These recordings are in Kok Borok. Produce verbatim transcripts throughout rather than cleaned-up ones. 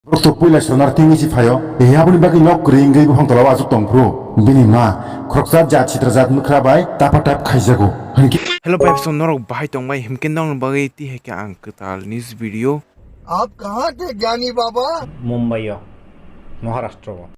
Borok to puila sonar thengwi si phaio. E aboni bagwi nok kwrwi wngwi buphang tolao achuk tong phuru. Bini ma khoroksa jat sitra jat mwkhra bai tapa tap khaijago. Hinkhe Hello vibes, norok bahai tongbai? Hinkhe norokni bagwi tihai khe ang kwtal news video. आप कहाँ थे ज्ञानी बाबा? Mumbai o, Maharashtra o.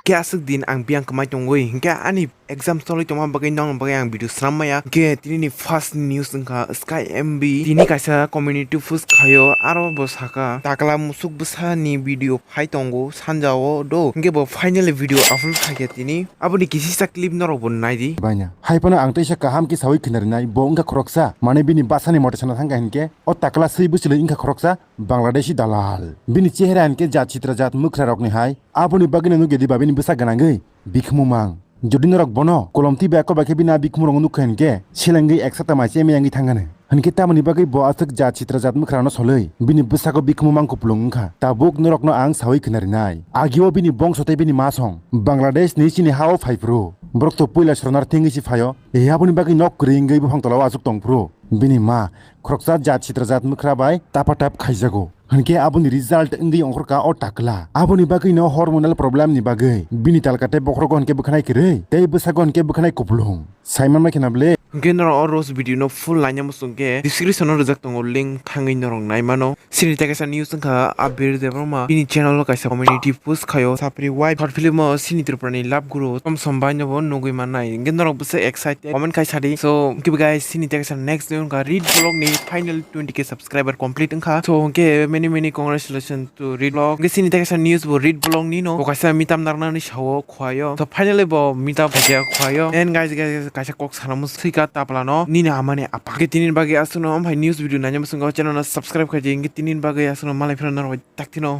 Khe aswk din ang biyang kwmai tongwi, hinkhe ani exam cholwi tongma bagwi nokni bagwi ang video swnam maya. Hinkhe tini ni first news wngkha Sky M B tini kaisa community post khaio, aro bo saka takla musuk bwsa ni video phai tongo sanja o do, hinkhe bo finally video upload khaikha tini. Aboni kisisa clip norok bo naidi. Baina. Hai phano ang teisa kaham khe sawi khnarinai, bo wngkha khoroksa, mane bini bwsani mote sana thangkha hinkhe, o takla swi bwchwlwi wngkha khoroksa Bangladeshi dalal. Bini chehra hinkhe jat sitra jat mwkhra rokni hai, aboni bagwino nukya diba bini bwsa gwnangwi bikhmu mang. Jodi norok bono kolom twi bai eko bai khe bini a bikhmu rokno nukha hinkhe, selengwi ek sata mai chemiyangwi thangano. Hinkhe tamoni bagwi bo aswk jat sitra jat mwkhrano solwi bini bwsako bikhmu mang kupulung wngkha. Tabuk norokno ang sawi khnarinai. Agio bini bongso tei bini masong Bangladesh ni chini hao phai phuru. Borok to puila sonar thengwi si phaio. E aboni bagwi nok kwrwi wngwi buphang tolao achuk tong phuru. Bini ma khoroksa jat sitra jat mwkhra bai tapa tap khaijago. Hinkhe aboni result wngwi ongkhorkha o takla. Aboni bagwino hormonal problem ni bagwi bini talka tei bokhorogo hinkhe bwkhanai kwrwi tei bwsago hinkhe bwkhanai kupulung. Saimanma khena ble. Hinkhe norok o roast video no full naina muchung khe description o rijak tongo link, thangwi norok naimano. Chini tei kaisa news wngkha Abir Debbarma bini channel o kaisa community post khaio, Sapri wife short film o chini Tripura ni love guru Tom Som bai no bo nugwi mannai. Hinkhe norok bwswk excited comment khai sadi. So hinkhe guys, chini tei kaisa next news wngkha Read Vlog ni final twenty K subscriber complete wngkha. So hinkhe many many congratulations to Read Vlog. Hinkhe chini tei kaisa news bo Read Vlog ni no bo kaisa meetup narwknani sao khuaio. So finally bo meetup khaikhe khuaio. And guys, guys, guys, kaisa kok sana muchung swika tapla no nini ama ni apa. Hinkhe tini bagwi aswkno amphai news video naina muchungo channel no subscribe khaidi. Hinkhe tini bagwi aswkno malai phano norok taktino.